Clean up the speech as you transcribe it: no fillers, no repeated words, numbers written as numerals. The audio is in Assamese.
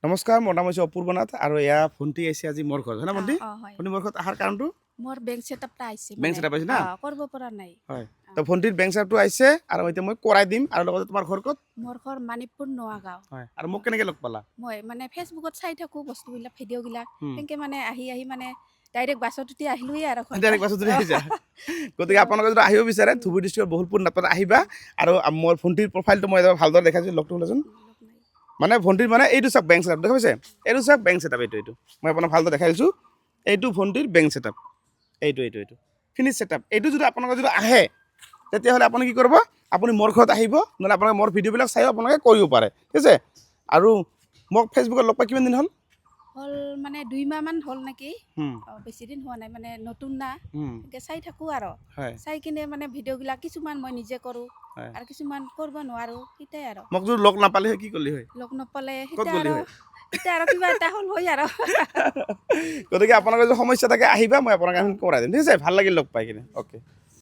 নমস্কাৰ, মোৰ নাম হৈছে অপূৰ্ব নাথ আৰু এয়া ভণ্টি আহিছে আজি মোৰ ঘৰত, হয় না ভণ্টি? অ, হয়। ভণ্টি, মোৰ ঘৰত অহাৰ কাৰণটো? মোৰ বেংক ছেটআপ এটা আহিছে। বেংক setup আহিছে না? অ, কৰিব পৰা নাই। হয়, তো ভণ্টিৰ বেংক ছেটআপটো আহিছে আৰু এতিয়া মই কৰাই দিম। আৰু লগতে তোমাৰ ঘৰ ক'ত? মোৰ ঘৰ মানিকপুৰ নোৱাগাঁও। হয়, আৰু মোক কেনেকৈ লগ পালা? মই মানে ফেচবুকত চাই থাকোঁ বস্তুবিলাক, ভিডিঅ'বিলাক। সেনেকৈ মানে আহি আহি মানে ডাইৰেক্ট বাছত উঠি আহিলোৱে আৰু ঘৰত। ডাইৰেক্ট বাছত উঠি আহিছা। গতিকে আপোনালোকে যদি আহিব বিচাৰে, ধুবুৰী ডিষ্ট্ৰিক্টৰ বহলপুৰ নাপাত আহিবা। আৰু মোৰ ভণ্টিৰ প্ৰফাইলটো মই এবাৰ ভালদৰে দেখাইছোঁ, লগটো হ'লেচোন। লগ নাই। মানে ভণ্টিৰ মানে এইটো চাওক, বেংক ছেটআপ দেখা পাইছে? এইটো চাওক, বেংক ছেটআপ এইটো। এইটো মই আপোনাক ভালদৰে দেখাই দিছোঁ। এইটো ভণ্টিৰ বেংক ছেটআপ, এইটো এইটো এইটো ফিনিছ ছেটআপ। এইটো যদি আপোনালোকে যদি আহে, তেতিয়াহ'লে আপুনি কি কৰিব? আপুনি মোৰ ঘৰত আহিব, নহ'লে আপোনালোকে মোৰ ভিডিঅ'বিলাক চাইও আপোনালোকে কৰিব পাৰে, ঠিক আছে? আৰু মোক ফেচবুকত লগ পাই কিমান দিন হ'ল? হ'ল মানে 2 মাহমান হ'ল নেকি। অ, বেছি দিন হোৱা নাই, মানে নতুন না, সেনেকৈ চাই থাকোঁ আৰু চাই কিনে মানে ভিডিঅ'বিলাক কিছুমান মই নিজে কৰোঁ আৰু কিছুমান কৰিব নোৱাৰোঁ, সেইটাই আৰু। মোক যদি লগ নাপালে হয়, কি কৰিলি হয়? লগ নাপালে ক'ত সেইটা গ'লি আৰু হয়? এতিয়া আৰু কিবা এটা হ'ল হয় আৰু। গতিকে আপোনালোকৰ যদি সমস্যা থাকে, আহিবা, মই আপোনাক এখন কৰাই দিম, ঠিক আছে? ভাল লাগিল লগ পাই কিনে। অ'কে।